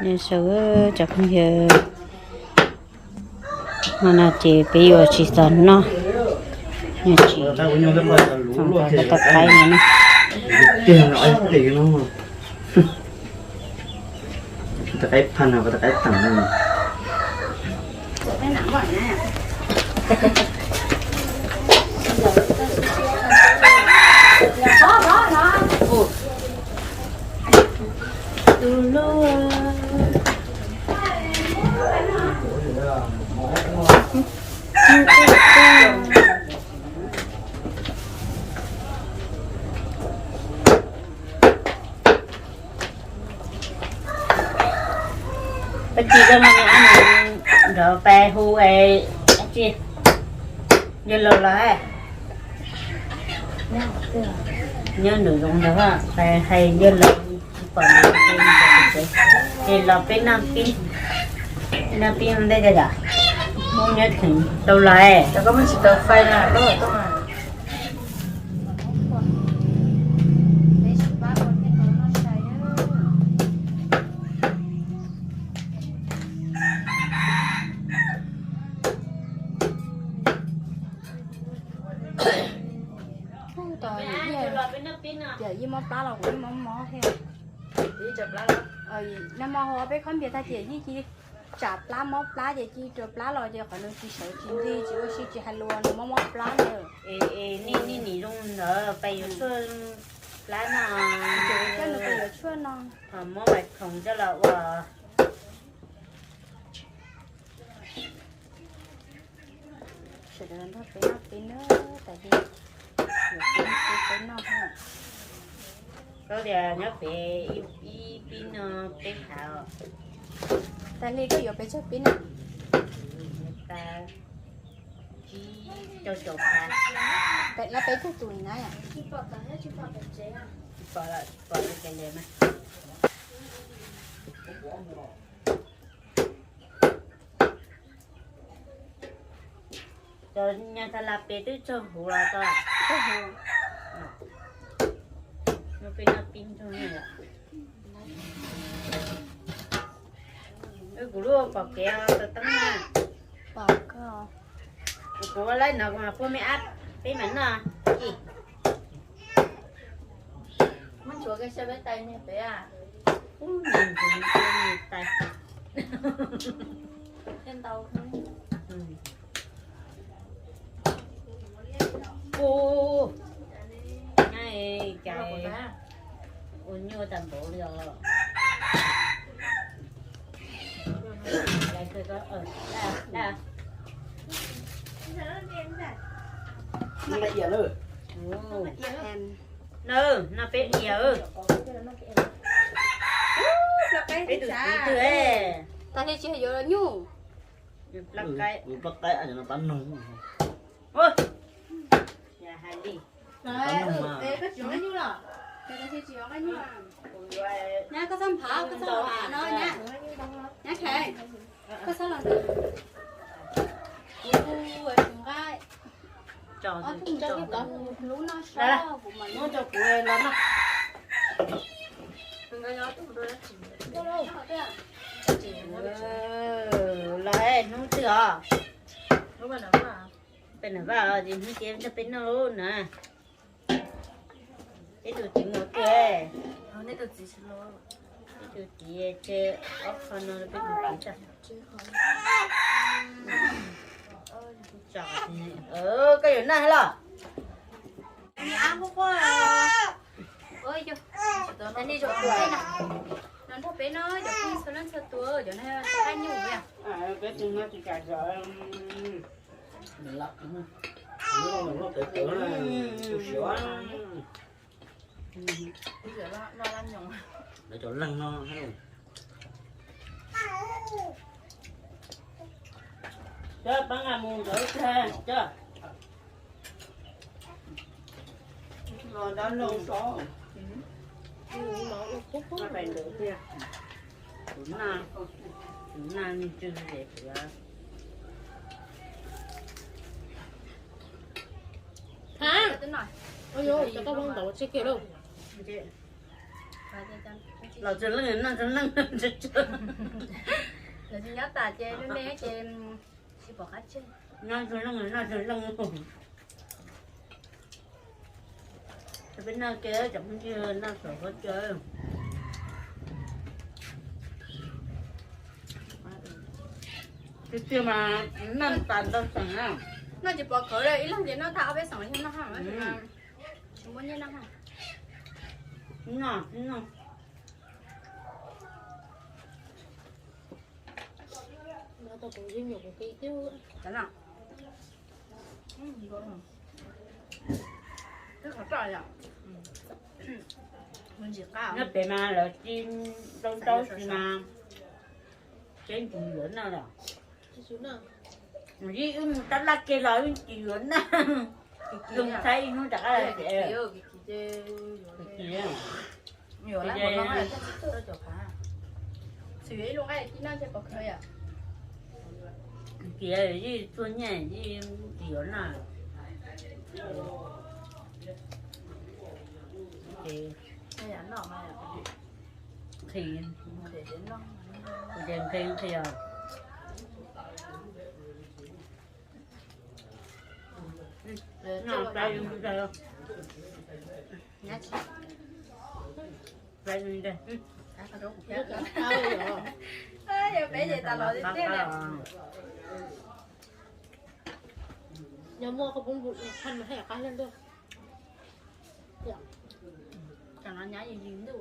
Nyob zoo cov phooj ywg, no no ces peb yuav tsis txog noj, yuav tsis txog tau qaib no. Peb tis zoo no, nrog peb hu es tsis yawg laus los, nyob nws zoo ntawd peb hais yawg laus tsis pom, ces los peb noj pib, noj pib ntej yom, Hmoob nyob kheev tau los. Tias yeej mob plab los kuv yeej mob mob thiab. Nag hmo ho peb khob npias tag tias yeej cia li tsam plab mob plab ces cia li rau plab los ces qhov nws tsis sawv tsis nti tsis ua si tsis hais lus nws mob mob plab na. Es nej nim zoo ntawd peb yuav tshuaj plab no, coj nws peb yuav tshuaj no, ho muab vais khoom coj los ua. Sawv daws nrog peb noj peb na, tas li yuav peb peb noj. Koj tias nyob pem ib pib no peb phav. Tas li koj yuav pes tsawg pib na? Tsib caug caum phav. Pem lawv peb tug tus na yom. Tsis pom, tsis pom li cas li mas. Cov nyuag tas las pem twb tsaug huv los tau. Tsaug huv. Noj pib noj pib nrog. Kuv lub pom kev tau teeb na. Pom koj. Kuv ua laib no kuv mas pub me ab peb mas noj. Muab nchuav kiag saib peb tais niag pem. Ub, nchuav kiag niag tais. Thiaj ntau. Ub, nyab, cas ua nyuaj tag npaum li os. Noj peb diav. Peb tus txiv twg? Tas li tsis yuav los nyuj. Plab qaib, plab qaib no pab noog. Nyab, koj txhob nphav, koj txhob nphav no nyab. Nyab Kheev, koj txhob los ntawd. Kuv hu tsis nqaij. Ob tug mus tso kuv lub noj sob kuv mam noj rau kuv los noj. Los hnub twg os? Peb nram vaj os, ces hnub ces nrog peb noj lub na. Peb tus txiv mus twg? Peb tus txiv tseg ob qho no rau peb tus txiv tag. Koj yuav noj los? Los nrog peb no, cov phooj ywg txhua leej txhua tus, cov no qab nyuj. Peb tus no tsis kam zom. Lawv cov leej no, cov pab nqa mus ntawd tag, cov los dab laug so. Tus naj, tus naj me ntsis es kuv Cov toj hlob ntaus tsis kiag lauj. Los txog leej noj txog leej. Lawv tsis nyob tas ces me me ces tsis pom qab tseg. Noj txog leej noj txog leej. Peb noj ke cov phooj ywg noj saum huab cua. Tiag tiag mas noj tas ntau xeem na. Noj tsis pom khawv li, ib leeg ces noj tag ob peb xeem li noj ha. Tsis muaj nyiaj noj ha. Noj, noj. Nyob pem mas lawv ci ntau ntau tsis mas, peb tsis yuav noj los. Ib wb mus tab laj ke los wb tsis yuav noj. Zoo thaib ib hnub rov qab los. Tias ib tug nyiaj ib tug nyiaj ib tug nyiaj ib tug nyiaj. Nqhis, kuv tias nqhis nqhis os. Yog peb ces tas los tiag tiag. Nyob muaj koj poob phaj mas haj yam qab hlab ntuj. Tam no nyab yig yig ntuj.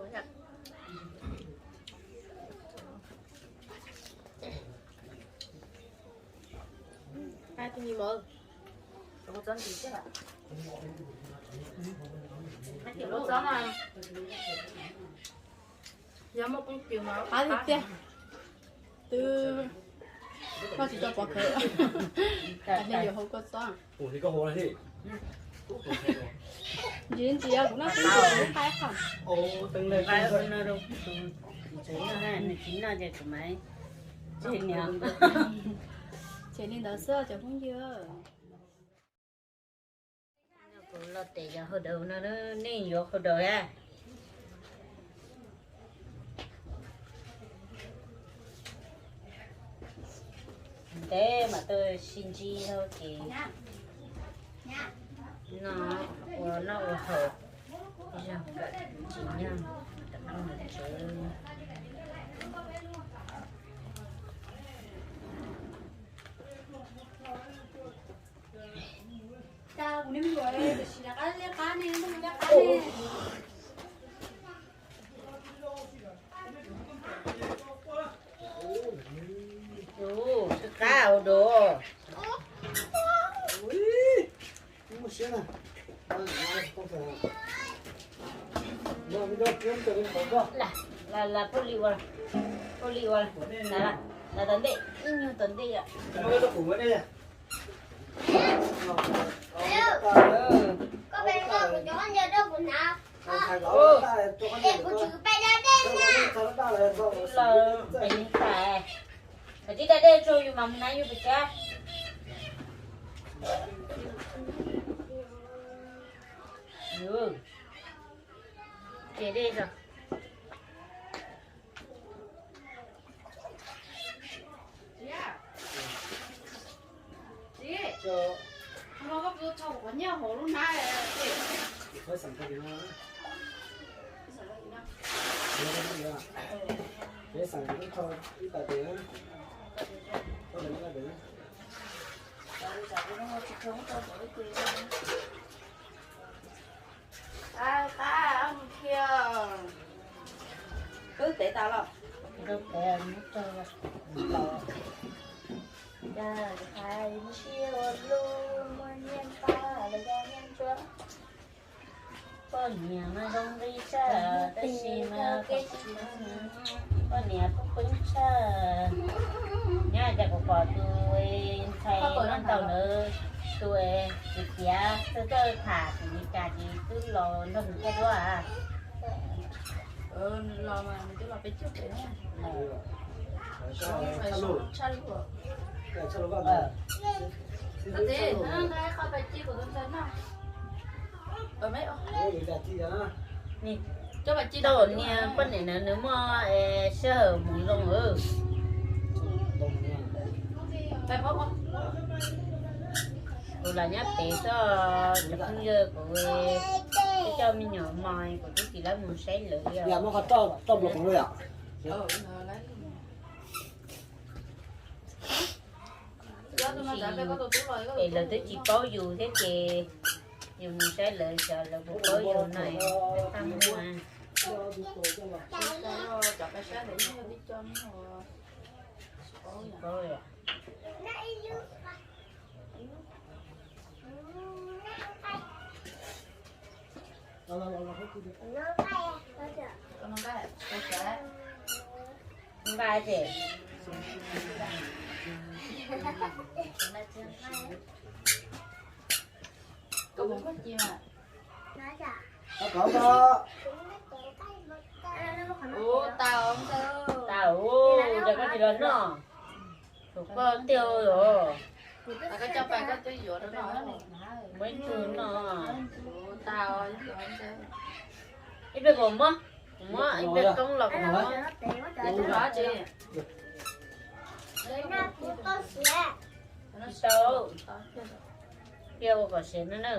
Qab tus me mawv. Lub txob mas yog muaj poob cw mas qab tiag tiag. Twb koj tsis tau pov khawv, tas li yuav hau koj txob. Ntsis ntsis kuv noj xwb, kuv qaib qhov. Nws tsis noj ces kuv mam tseg niam. Tseg li ntawd xwb cov phooj ywg. Kuv los tes cov hau daws no, nej yuav hau daws a. Ntev mam tuaj sib ntsib hauv ces no ua noj ua haus, zog kawm tsis nyob rov qab mus tsev. Tus qab ua dua. Las, las, las, pub li ua, pub li ua, las, las tom ntej, ib nyuag tom ntej. Los pem tais, koj tib da dej tso yus mas mus hnav yus pem tsev. Ces dej tso. Qab, qab, mus kiag. Kub tev tas los? Kub tev, muab tso los. Cas hais ntsia ua lub muaj nyiaj npab los yog nyiaj ntsuab. Poj niam mas zoo nqi tshaj, tab sis mas poj niam pub pwb tshaj. Nyob cas kuv pom tus ntxhais noj ntau ntawd, tus kwv tiav txawj txawj tham tim Meskas ces twb los nrog nws thiab duab. Los mas nws twb los peb caug pem. Tshaj luaj. Koj txiv, nqa qhov pais ci kuv tus ntxhais noj. Ni, Tau niag poj niam na nws muaj sij hawm mus zoo. Kuv los nyob pem txoj cov phooj ywg kuv, coj me nyuam mos kuv twb tsis lawv mus saib lawv li os. Es lawv twb tsis paub yus thiab ces yus mus saib lawv xyov lawv puas paub yus no. Nqa ces tau, yog koj tsis los noj, tus koj tiag os. Muab ib tug noj. Ib pliag kuv muab, kuv muab ib pliag koob los kuv muab. Tsis tau, pliag ua kom siav no na.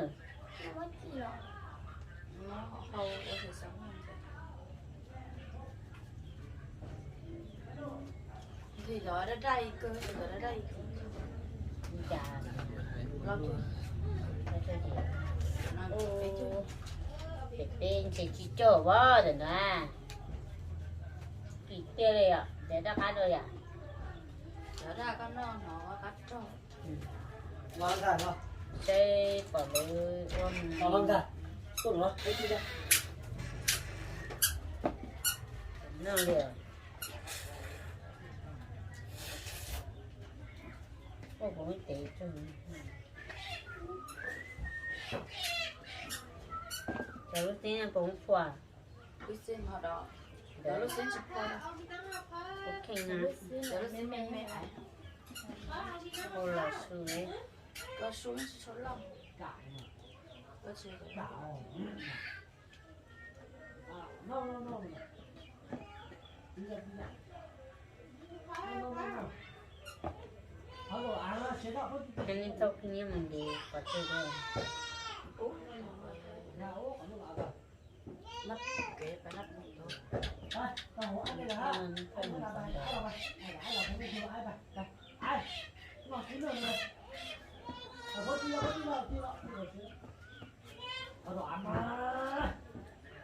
Peb ntshe tsis cog vab ntawm no. Kim tiag li os, ntev rov qab dua yom. Saib pom lawv ua noj li. Ua kuv tev tug. Cov lub xib poov phua. Cov lub xib tsis phua. Ua los su, los su tsis tshua loj. Koj niam txhob koj niam mus nti qhov twg.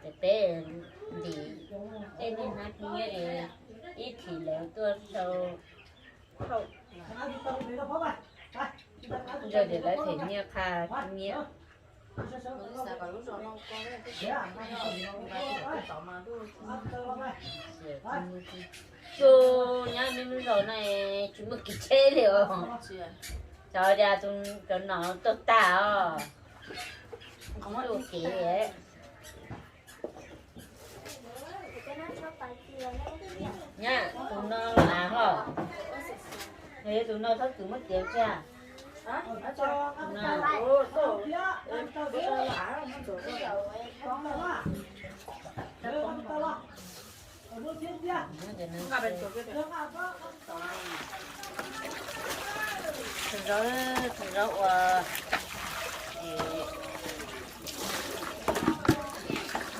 Ces peb ntim tej niag hnab nyiab es ib thim lawv tuaj sau. Ntawd ces lawv them nyiaj qha nyiaj. Kuv nyob nej lub zos no tsis muaj kev tsheb li os. Cov, cov nom tuag tag os. Ua kev. Nyab, tus no los av hos. Yog tus no txhob txwm muab tiav kiag. Tus zaub, tus zaub ua,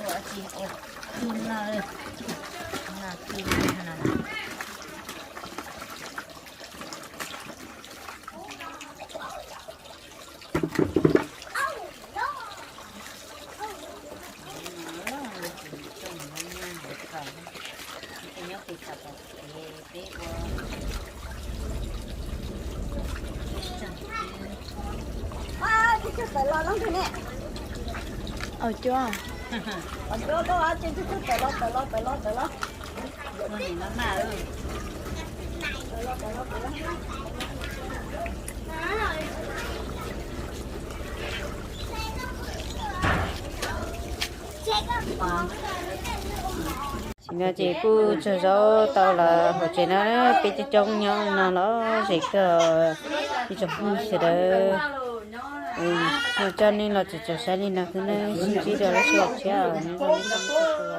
ua tsi, ua tug no, no tug no. Tawm los los ne. Au cua. Au cua, tawm los, tawm los, tawm los, tawm los. Tam sim no ces kuj tsaug zog tau los hauv tsev no, peb coob coob nyob no los ze kawg. Ib tsoom phooj ywg sawv daws, mus coj nej los tseem tsaws saib li no xwb, nej sib ntsib dua lub sij hawm tshiab os.